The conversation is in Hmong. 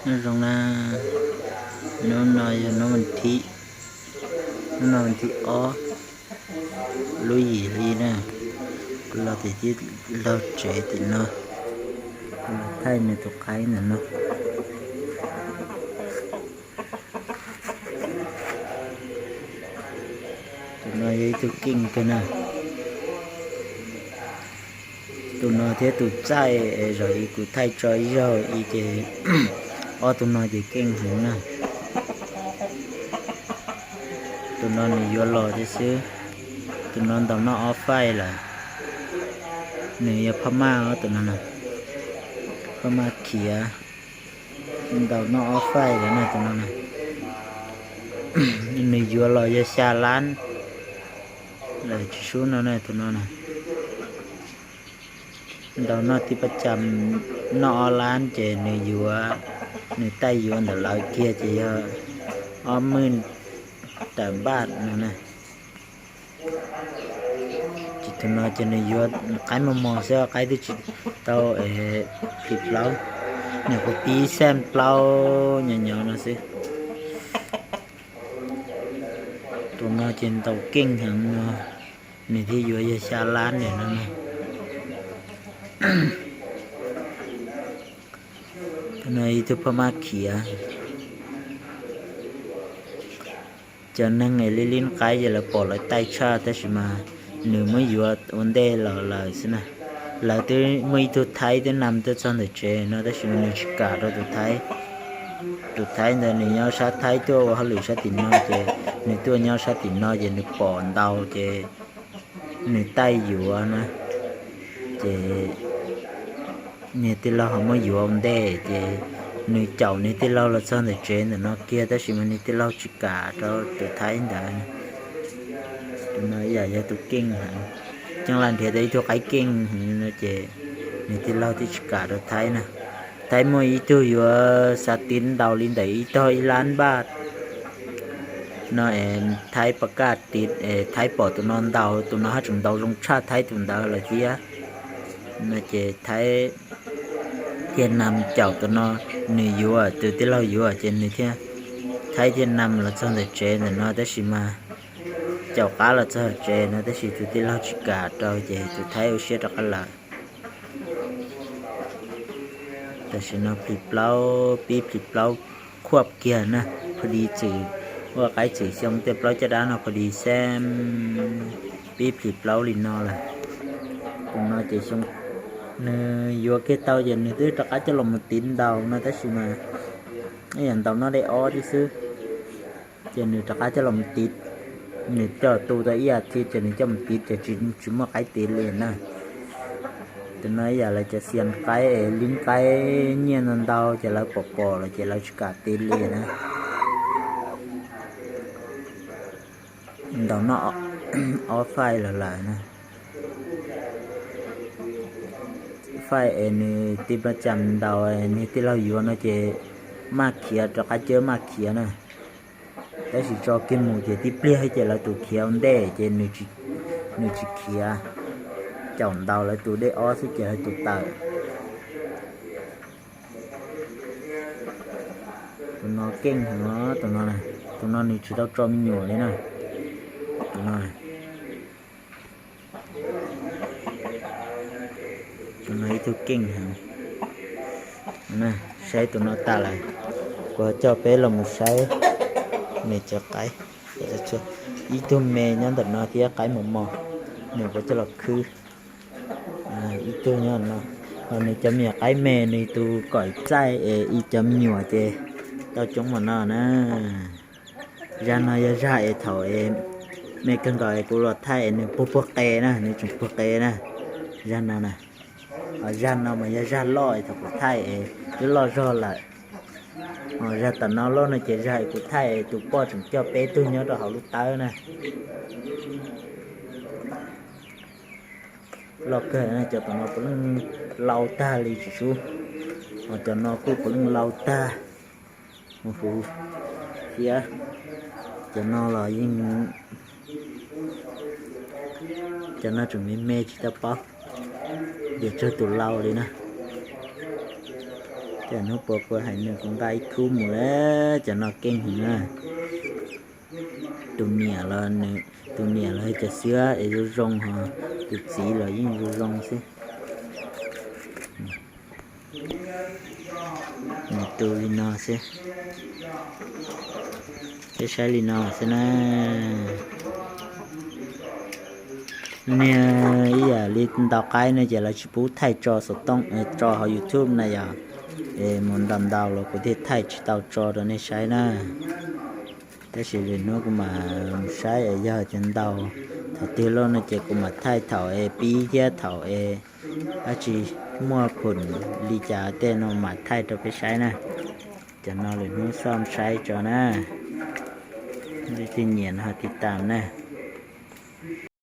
Nyob zoo na, hnub no yog hnub vas thib, hnub no vas thib ob lub yim hli na, kuv los tim tij laug tsev tim no, kuv los thaij nws tus qaib ntawm no. Tus no yog ib tug keej kawg na. Tus no thiab tus txaij zaum ib kuv thaij tso ib zaug ib ces ob tug no ces keej heev na. Tus no nws yuav los thiab xwb. Tus no ntaus noj ob faij lawm. Nws yog phaj maj os tus no na, phaj maj khiav, ntaus noj ob faij lawm na tus no na. Nws yuav los yog xya lab lawm tsis sub no na tus no na. Ntaus noj tib pab cam noj ob lab ces nws yuav, nws taij yuav ntawm lawv kiag ces yog ob mwj tawm npaj no na. Ces tus no ces nws yuav qaib mos mos xwb, qaib twb tsis tau phim plaub, nws kuj pib xeej plaub nyob nyob no xwb. Tus no ces ntaus keej heev no, nws thiaj yuav yog xya lab ntawm no na. Tus no ib tug phaj maj khiav. Cov neeg es li lib qaib ces lawv pom lawv taij tshaj tab sis mas nws muab yuav ua ntej los lawm xwb na. Lawv twb muaj ib tug thaib twb nam tuaj txog ntawm tsev no tab sis mas nws tsis kam rau tus thaib. Tus thaib ntawd nws nyob sab thaib tuaj ua hauj lwm sab tim no ces nws tuaj nyob sab tim no ces nws pom ntau ces nws taij yuav na. Ces niag tij laug ho muab yuav ua ntej ces nws caum niag tij laug los txog ntawm tsev ntawm no kiag tab sis mas niag tij laug tsis kam rau tus thaib ntawd. Tus no ib yam yog tus keej heev, Ceeb Laj nrhiav tau ib tug qaib keej heev no ces niag tij laug thiaj tsis kam rau thaib na. Thaib muaj ib tug yuav xav tiv ntaus li ntawm ib tog ib lab npaj no es thaib pas kaj tiv es thaib pom tus no ntaus, tus no haj tseem ntaus zoo tshaj thaib tus ntawd lawm thiab. No ces thaib thiaj nam caum tus no, nws yuav, tus tij laug yuav ces nws thiaj, thaib thiaj nam los txog ntawm tsev ntawm no tab sis mas caum qab los txog tsev no tab sis tus tij laug tsis kam rau ces tus thaib ua siab rov qab lawm. Tam sim no plis plaub, pib plis plaub khuaj kiag na, pha di txwm, ua qaib txwm xyoo tej plaub caj dab no pha di xeeb, pib plis plaub li no lawm. Tus no ces xyoo nws yuav kiag tau ces nws twb rov qab coj los mus tiv ntaus no tab sis mas ib yam ntaus noj dej ob tib xwb. Ces nws rov qab coj los tiv, nws coj tu tau ib as thiv ces nws coj mus tiv ces tsis muaj qaib tiv li na. Tus no ib yam lawv cov xias qaib es lib qaib nyiaj ntau ntau ces lawv pom pom lawm ces lawv tsis kam tiv li na. Ntaus noj ob faij los lawm na. Faij es nws tiv pas cam ntaus niag tij laug yuav no ces maj khiav rov qab cawb maj khiav na. Tab sis tso kiag mus ces tib pliag ces lawv tus khiav ua ntej ces nws tsis khiav, caum ntaus lawv tus dej ob xwb ces lawv tus tawm. Tus no keej heev os, tus no, tus no nws tsis tau tso me nyuam li na. Tus no, tus no ib tug keej heev. Saib tus no tas lawm, kuv coj peb los mus saib nws cov qaib. Ib tug me nyob ntawm no thiab qaib mos mos, nws kuv coj los khwb. Ib tug nyob no, ho nws cov me nyuam qaib me, nws tus kom txaij es ib cov me nyuam ces tau coob mos no na. Zag no yog zag es thaum es me kawg nkaus es kuv los thaij es nws puag puag qe na, nws tseem puag qe na. Zag no na, zag no mas yog zag loj es thaum kuv thaij es twb loj zog lawm. Ho zag tom no loj no ces zag es kuv thaij es tus poj tseem coj peb tug nyob rau hauv lub tawb na. Loj kawg na, cov tom no puav leej lau tag li tsis sub. Ho cov no kuj puav leej lau tag huv thiab. Cov no los yeej, cov no tseem me me tsis tau paub, tias tsawg tus lau li na. Cov hnub puas kuv hais nws kuv nqa ib khub mus, cov no keej heev na. Tus niam los, tus niam los cov xwb es zoo zoo ho, tus txiv los yeej zoo zoo xwb. Nws tu li no xwb. Peb saib li no xwb na. Niag ib yam li ntau qaib no ces lawv tsis pub thaij tso xov tooj, tso hauv YouTube na yom. Es mus ntau ntau los kuv thiaj thaij tsis tau tso rau nej saib na. Tab sis lwm hnub kuv mam mus saib es yog tias ntau, thaum twg loj no ces kuv mam thaij thaum es pib thiab thaum es dab tsi muaj khoom li cas tej no mam thaij rau peb saib na. Cov no lwm hnub xauj saib tso na. Leej twg nyiam no ho tiv tam na.